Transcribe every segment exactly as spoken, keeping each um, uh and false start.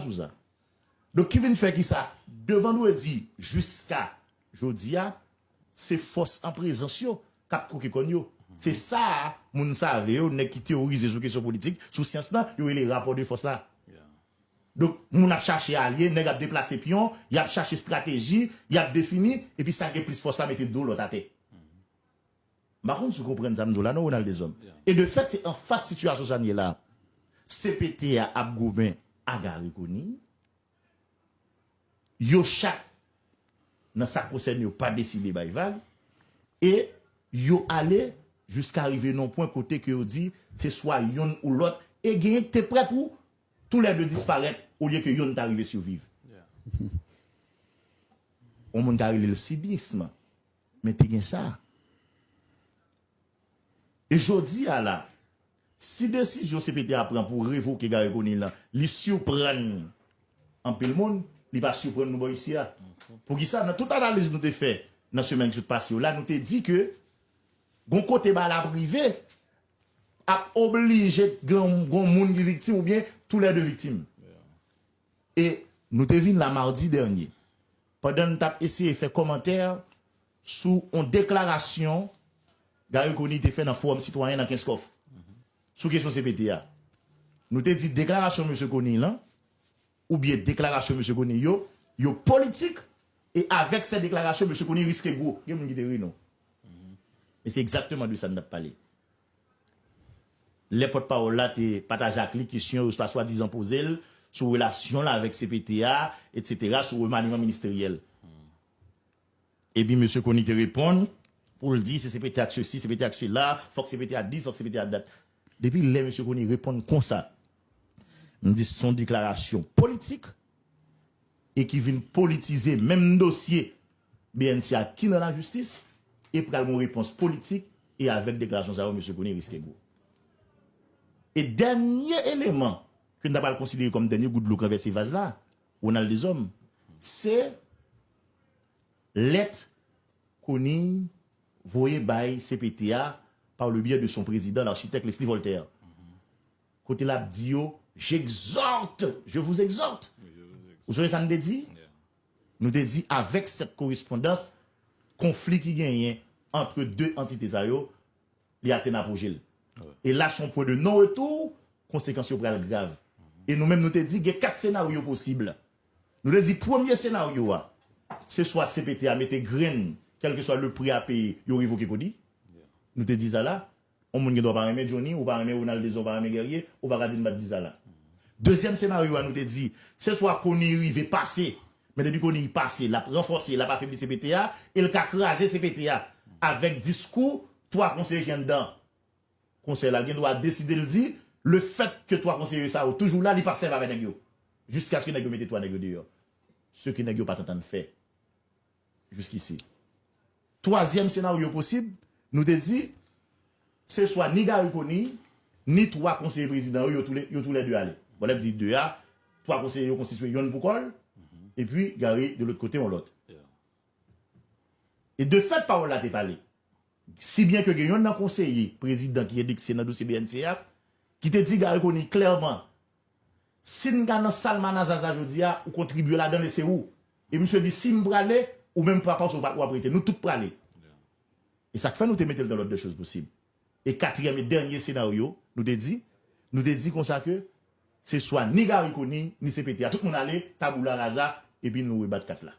sou sa. Donk, ki vin fè ki sa? De vandredi jiska jodi a, se fòs an prezans yo k ap twoke kòn yo. Se sa a, moun save yo, nèg ki teyorize sou kesyon politik, sou syans lan, yo rele rapò de fòs la. Donk, moun ap chache alye, nèg ap deplase pyon, y ap chache estrateji, y ap defini, epi sa k gen plis fòs la mete do lòt atè. M pa konn si w konprann sa m di w la non, Ronald Deshommes. E de fèt, se anfas sitiyasyon sa n ye la. C P T a ap goumen a Garry Conille. Yo chak, nan sa k konsène yo, pa deside bay vag. E yo ale jiska rive nan yon pwen kote ke yo di se swa yonn ou lòt. E genyen ki te prè pou toulède disparèt olye ke yonn ta rive siviv. Yon moun ka rele l sinism, men te gen sa. E jodi a la, si desizyon C P T a pran pou revoke Garry Conille lan, li siprann anpil moun, li pa siprann nou bò isi a. Poukisa? Nan tout analiz nou te fè nan semèn ki sot pase yo la, nou te di ke gon kote bagay la ap rive, ap oblije gen gon moun ki viktim oubyen toulède viktim. E nou te vin la madi dènye, pandan n t ap eseye fè kòmantè sou yon deklarasyon Garry Conille te fè nan Fowòm Sitwayen nan Kenskòf sou kesyon C P T a. Nou te di deklarasyon mesye Conille lan, oubyen deklarasyon mesye Conille yo, yo politik, e avèk sèt deklarasyon mesye Conille riske gwo. Gen moun ki te ri non. Men se egzakteman de sa n t ap pale. Lè pòtpawòl la te pataje ak li kesyon yo ta swadizan poze l sou relasyon l avèk C P T a, etsetera, sou remaniman ministeryèl. Epi mesye Conille te reponn pou l di se C P T a k sesi, C P T a k sela, fòk C P T a di, fòk C P T a dat. Depi lè mesye Conille reponn konsa, m di se yon deklarasyon politik e ki vin politize menm dosye B N C a ki nan lajistis e pral gon repons politik e avèk deklarasyon sa yo, mesye Conille riske gwo. E dènye eleman ke n ta pral konsidere kòm dènye gout dlo k ranvèse vaz la, Ronald Deshommes, se lèt Conille voye bay C P T a par le biais de son président, l'architecte Leslie Voltaire. Kote l ap di yo, j'exhorte, je vous exhorte. Ou sonje sa n te di? Nou te di avèk sèt korespondans, konfli ki genyen ant de antite sa yo, li atenn apoje l. E la se yon pwen de non retou, konsekans yo pral grav. E nou menm nou te di gen kat senaryo posib. Nou te di premye senaryo a, se swa C P T a mete grenn, kèlkeswa le prix à payer, yo revoke Conille. Nou te di sa la. Yon moun gen dwa pa renmen Johnny, ou pa renmen Ronald Deshommes, ou pa renmen Guerrier, ou pa ka di n pa t di sa la. Dezyèm senaryo a nou te di, se swa Conille rive pase, men depi Conille pase, l ap ranfòse, l ap afebli C P T a, e l ka kraze C P T a avèk diskou twa konseye ki anndan konsèy la, l gen dwa deside l di, le fèt ke twa konseye sa yo toujou la, li p ap sèvi avèk nèg yo. Jiskaske nèg yo mete twa nèg yo deyò. Se ke nèg yo pa t antann fè jiskisi. Twazyèm senaryo posib, nou te di, se swa ni Garry Conille, ni twa konseye prezidan yo, yo toule, yo toulède ale. Bon, lè m di de a, twa konseye yo konstitye yonn pou kò l, epi Garry de lòt kote, yon lòt. E de fèt, pawòl la te pale. Si byen ke gen yonn nan konseye prezidan ki endekse nan dosye B N C a, ki te di Garry Conille klèman, si n ka nan sal manaza sa jodi a, ou kontribye ladan l e se ou. E misye di, si m prale, ou menm pa panse w pa, w ap rete. Nou tout prale. E sa k fè nou te mete l dans l'ordre des choses possibles. E katriyèm e dènye senaryo, nou te di, nou te di konsa ke se swa ni Garry Conille, ni C P T a. Tout moun ale, tabula rasa, epi nou rebat kat la.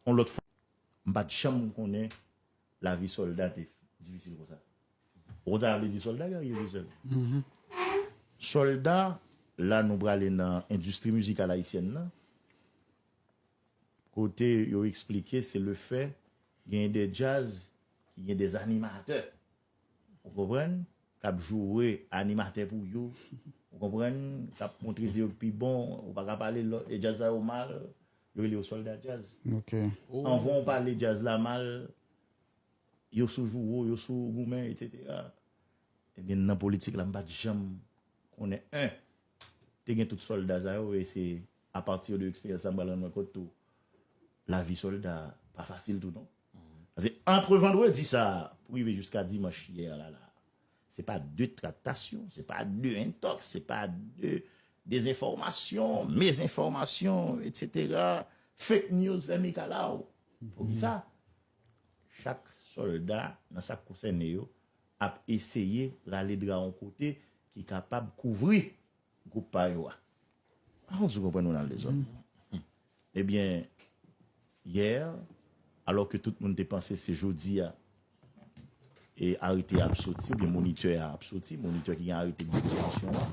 Yon lòt fwa, m pa t janm konnen lavi sòlda te difisil konsa. Ou konn sa vle di sòlda, Guerrier Deshommes? Sòlda, la nou prale nan endistri mizikal ayisyèn nan, kote yo eksplike se le fè genyen de djaz ki gen de animatè. Ou konprann? K ap joure animatè pou yo. Ou konprann? K ap montre se yo k pi bon. Ou pa ka pale lòt, e djaz sa yo mal. Yo rele yo sòlda djaz. Anvan w pale djaz la mal, yo sou joure w, yo sou goumen, etsetera. Ebyen, nan politik la, m pa t janm konnen, en, te gen tout sòlda sa yo, e se apati de eksperyans sa m pral rann mwen kont tou, lavi sòlda pa fasil tou non. Paske ant vandredi sa a pou rive jiska dimanch yè la la, se pa de traktasyon, se pa de entòks, se pa de dezenfòmasyon, mezenfòmasyon, etsetera, fake news, vèmikalaw. Poukisa? Chak sòlda nan sa k konsène yo ap eseye rale dra yon kote ki kapab kouvri gwoup pa yo a. Pa konn si w konprann, Ronald Dezòm. Ebyen, yè, alò ke tout moun te panse se jodi a e arete a ap soti, oubyen monitè a ap soti, monitè ki gen arete k gen rezolisyon an,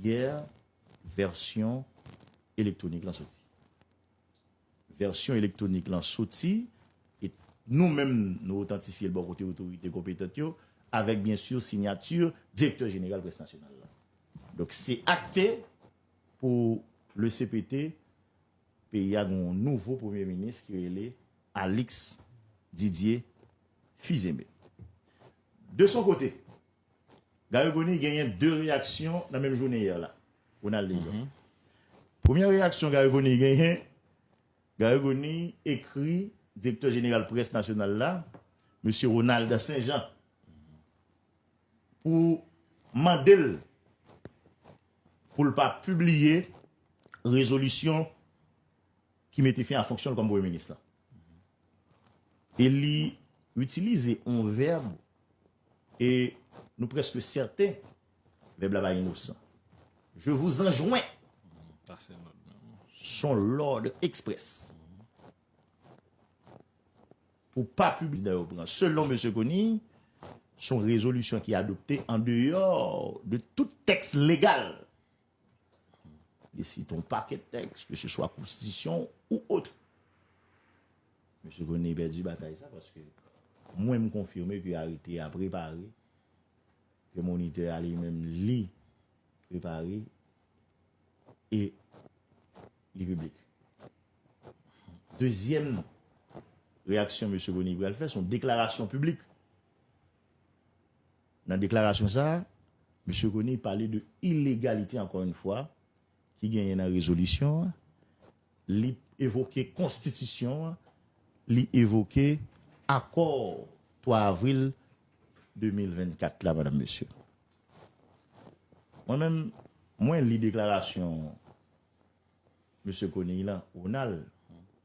yè, vèsyon elektwonik lan soti. Vèsyon elektwonik lan soti, e nou menm, nou otantifye l bò kote otorite konpetan yo, avèk, byen si, siyati direktè jeneral Près Nasyonal la. Donk, se akte pou le C P T, peyi a gen yon nouvo premye minis ki rele Alix Didier Fils-Aimé. De son kote, Garry Conille genyen de reyaksyon nan menm jounen yè la. Ronald Dezòm. Premyè reyaksyon Garry Conille genyen, Garry Conille ekri direktè jeneral Près Nasyonal la, mesye Ronald Saint-Jean, pou mande l pou l pa pibliye rezolisyon ki mete fen a fonksyon l kòm premye minis lan. E li itilize yon vèb, e nou prèske sèten vèb la pa inosan. Je vous enjoins. Sa se lòd menm. Son lòd eksprès. Pou pa pibliye yo pran. Selon mesye Conille, son rezolisyon ki adopte an deyò de tout tèks legal. Li site yon pakèt tèks, ke se swa konstitisyon ou ot. Mesye Conille pèdi batay sa, paske mwen, m konfime ke arete a prepare, ke monitè a li menm li prepare, e li piblik. Dezyèm reyaksyon mesye Conille pral fè, se yon deklarasyon piblik. Nan deklarasyon sa a, mesye Conille pale de ilegalite, ankò yon fwa, ki genyen nan rezolisyon an. Li evoke konstitisyon an, li evoke akò twa avril de mil vennkat la, madanm, mesye. Mwen menm, mwen li deklarasyon mesye Conille lan, Ronald,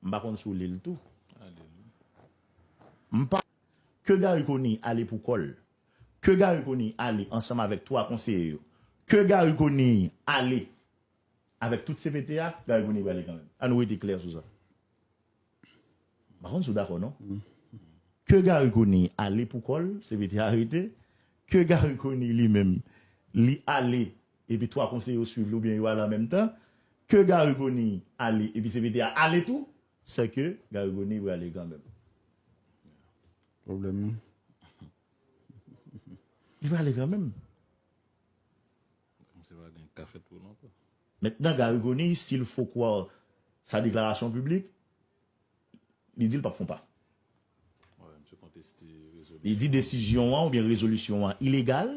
m pa konn si w li l tou. M pa, ke Garry Conille ale pou kò l, ke Garry Conille ale ansanm avèk twa konseye yo, ke Garry Conille ale avèk tout C P T a, Garry Conille prale kanmenm. Ann rete klè sou sa. M pa konn si w dakò, non? Ke Garry Conille ale pou kò l, C P T a arete, ke Garry Conille li menm, li ale, epi twa konseye yo swiv li oubyen yo ale an menm tan, ke Garry Conille ale, epi C P T a ale tou, sè ke Garry Conille prale kanmenm. Pwoblèm nan. Li prale kanmenm. Kòmsi pa gen ka fèt pou nou ankò. Maintenant, Garry Conille, s'il faut croire sa déclaration publique, li di l p ap fè yon pa. Li di desizyon an oubyen rezolisyon an ilegal,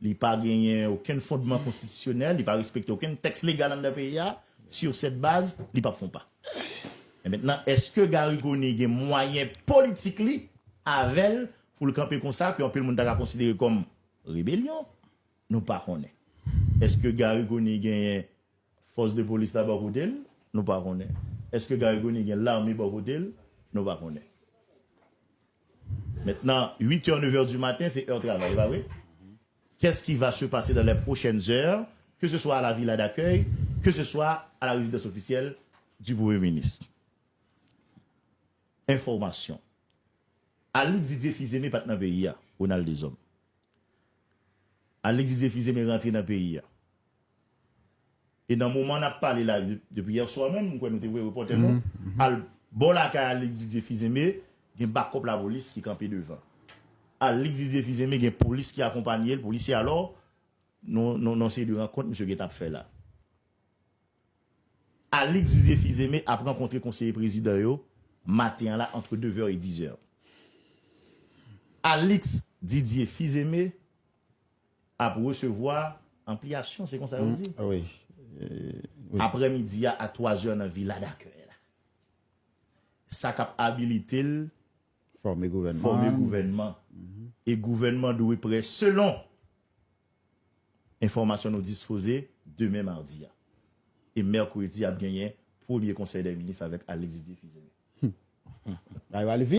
li pa genyen okenn fondman konstitisyonèl, li pa respekte okenn tèks legal anndan peyi a, sur cette base, li p ap fè yon pa. E mentnan, èske Garry Conille gen mwayen politik li avè l pou l kanpe konsa ke anpil moun ta ka konsidere kòm rebelyon? Nou pa konnen. Èske Garry Conille genyen fòs de polis la bò kote l? Nou pa konnen. Èske Garry Conille gen lame bò kote l? Nou pa konnen. Maintenant, huit heures, neuf heures du matin, c'est heure travail, pa vre? Qu'est-ce qui va se passer dans les prochaines heures, que ce soit à la villa d'accueil, que ce soit à la résidence officielle du Premier ministre? Enfòmasyon. Alix Didier Fils-Aimé pa t nan peyi a, Ronald Dezòm. Alix Didier Fils-Aimé rantre nan peyi a. E nan moman n ap pale la, de- depi yè swa menm, m kwè nou te voye repòtè nou al bò lakay Alix Didier Fils-Aimé, gen bakòp lapolis ki kanpe devan. Alix Didier Fils-Aimé gen polis ki akonpanye l, polisye alò, nan yon seri de rankont misye gentan ap fè la. Alix Didier Fils-Aimé ap rankontre konseye prezidan yo maten an la, entre deux heures et dix heures. Alix Didier Fils-Aimé ap resevwa anpliyasyon, se konsa yo di? Wi. Aprèmidi a, a twa zè nan villa d'accueil la. Sa k ap abilite l fòme gouvènman. E gouvènman dwe prè, selon enfòmasyon nou dispoze, demen madi a. E mèkredi ap genyen premye konsèy dè minis avèk Alex Didier Fils-Aimé. Bagay pral vit.